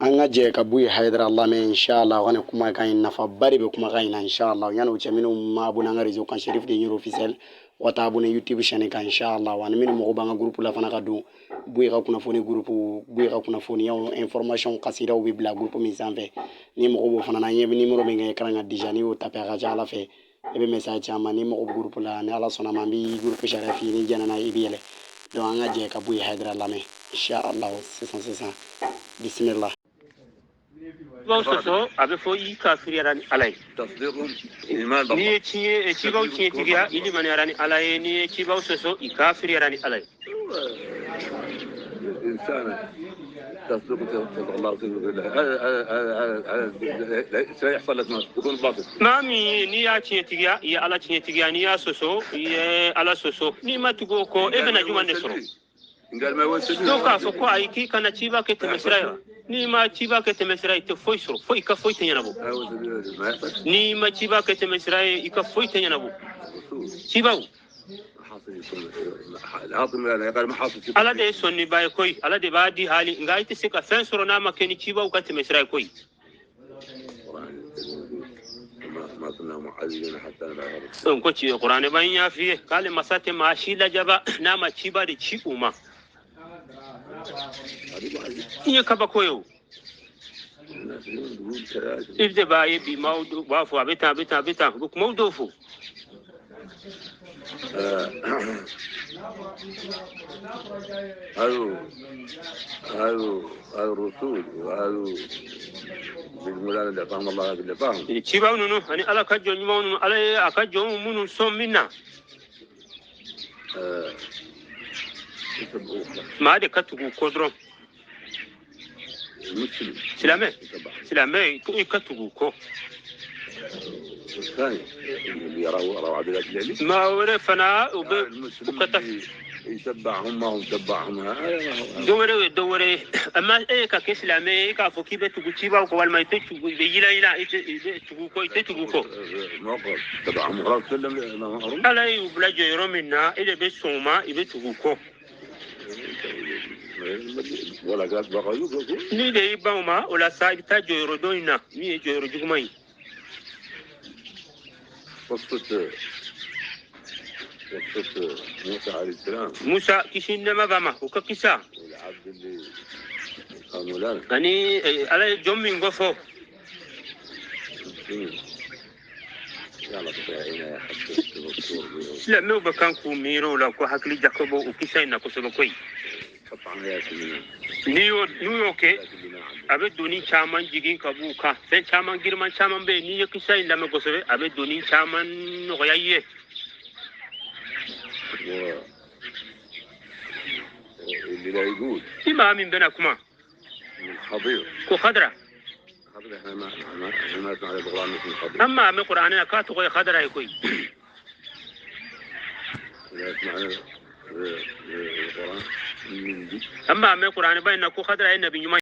An ka jɛ ka Buye Hayidara lamɛn inshallah. O ni kumakan in nafaba de bɛ kumakan in na inshallah. Yanni o cɛ, minnu ma abonné an ka réseau kan, Cherif de Ɲoro officiel, u ka taa abonné YouTube chaîne kan inshallah. Ani minnu mago b'an ka groupe la fana, ka don Buye ka kunnafoni groupe, Buye ka kunnafoniyaw, information, kasidaw bɛ bila groupe min sanfɛ. Ni mago b'o fana na, an ye numéro min kɛ écran kan déjà, n'i y'o taper, a ka ca Ala fɛ i bɛ message caman. Ni mago bɛ groupe la, ni Ala sɔnna ma, an bɛ groupe sariya f'i ye. Ni jɛnna n'a ye, i bɛ yɛlɛ. Donc an ka jɛ ka Buye Hayidara lamɛn inshallah sisan sisan. Bismillah. Cibaw sɔsɔ, a bɛ fɔ i kafiriyara ni Ala ye. N'i ye tiɲɛ cibaw tiɲɛtigiya, i limaniyara ni Ala ye. N'i ye cibaw sɔsɔ, i kafiriyara ni Ala ye. الإنسان تصديق صدق الله وصدق الله هذا سيحصل لك ما يكون باطل. Maa min ye, n'i y'a tiɲɛtigiya, i ye Ala tiɲɛtigiya. N'i y'a sɔsɔ, i ye Ala sɔsɔ. N'i ma tugu o kɔ, e bɛna jumɛn de sɔrɔ? قال ما هو السبيل. Dɔw k'a fɔ ko ayi, k'i kana ciba kɛ tɛmɛsira ye wa? N'i ma ciba kɛ tɛmɛsira ye, i tɛ foyi sɔrɔ, foyi, i ka foyi tɛ ɲɛnabɔ. ما هو السبيل ما يحصل. N'i ma ciba kɛ tɛmɛsira ye, i ka foyi tɛ ɲɛnabɔ. الرسول Cibaw حاصل يكون العاصم قال ما حاصل. Ala de ye sɔnniba ye koyi, Ala de b'a di hali, nka i tɛ se ka fɛn sɔrɔ n'a ma kɛ ni cibaw ka tɛmɛsira ye koyi. القرآن ما ما كنا معذبين حتى نبعث رسولا. Ko ci Kuranɛ b'an y'a f'i ye k'ale masa tɛ maa si lajaba n'a ma ciba de ci u ma. غريب وعجيب. I ye kabako ye o. الناس اليوم تقول كذا. I de b'a ye bi, maaw b'a fɔ a bɛ tan, a bɛ tan, a bɛ tan, u bɛ kumaw dɔw fɔ. هذا هذا هذا الرسول وهذا بالمولانا اللي اعطاهم الله اللي اعطاهم. Cibaw ninnu ani Ala ka jɔn ɲumanw ninnu, Ala ye a ka jɔnw minnu sɔn min na, يتبعوه. Maa de ka tugu u kɔ dɔrɔn. المسلم Silamɛ يتبع. Silamɛ, i ka tugu u kɔ. والثاني اللي يروا روى عبد الله العلي. Maa wɛrɛ fana u bɛ u المسلم ka taa اللي يتبعهم ما هم تبعهم هذا ما هو. Dɔ wɛrɛ ye dɔ wɛrɛ ye. Amma e ka kɛ silamɛ ye, e k'a fɔ k'i bɛ tugu cibaw kɔ walima i tɛ tugu, i bɛ yila yila, i tɛ, i bɛ tugu kɔ, i tɛ tugu kɔ. موقف تبعهم خلاص سلم ما هو. Ala y'u bila jɔyɔrɔ min na, e de bɛ sɔn o ma, i bɛ tugu kɔ. ولا قال بقى يقول. N'i de y'i ban o ma, o la sa, i bɛ taa jɔyɔrɔ dɔ in na min ye jɔyɔrɔ juguman ye. قصة موسى عليه السلام. Musa, kisi ni nɛɛma b'a ma, o ka kisa. والعبد اللي كان مولانا. Ani Ala ye jɔn min kɔ fɔ. المسلمين يلا تطيعينا حتى الدكتور. Silamɛw bɛ kan k'u miiri o la ko hakili jakabɔ o kisa in na kosɛbɛ koyi. حط عمليات من N'i y'o n'u y'o kɛ, اللي ما عنده. a bɛ doni caman jigin ka b'u kan. Fɛn caman giriman caman bɛ yen, n'i ye kisa in lamɛn kosɛbɛ, a bɛ doni caman nɔgɔya i ye. و اللي لا يقول Ni maa min bɛna kuma من الخضير. ko Hadara. خضير احنا ما نسمع على القران اسمه خضير. An maa mɛn Kuranɛ na k'a tɔgɔ ye Hadara ye koyi. لا سمعنا القران من دي. An maa mɛn Kuranɛ ba in na ko Hadara ye nabi ɲuman.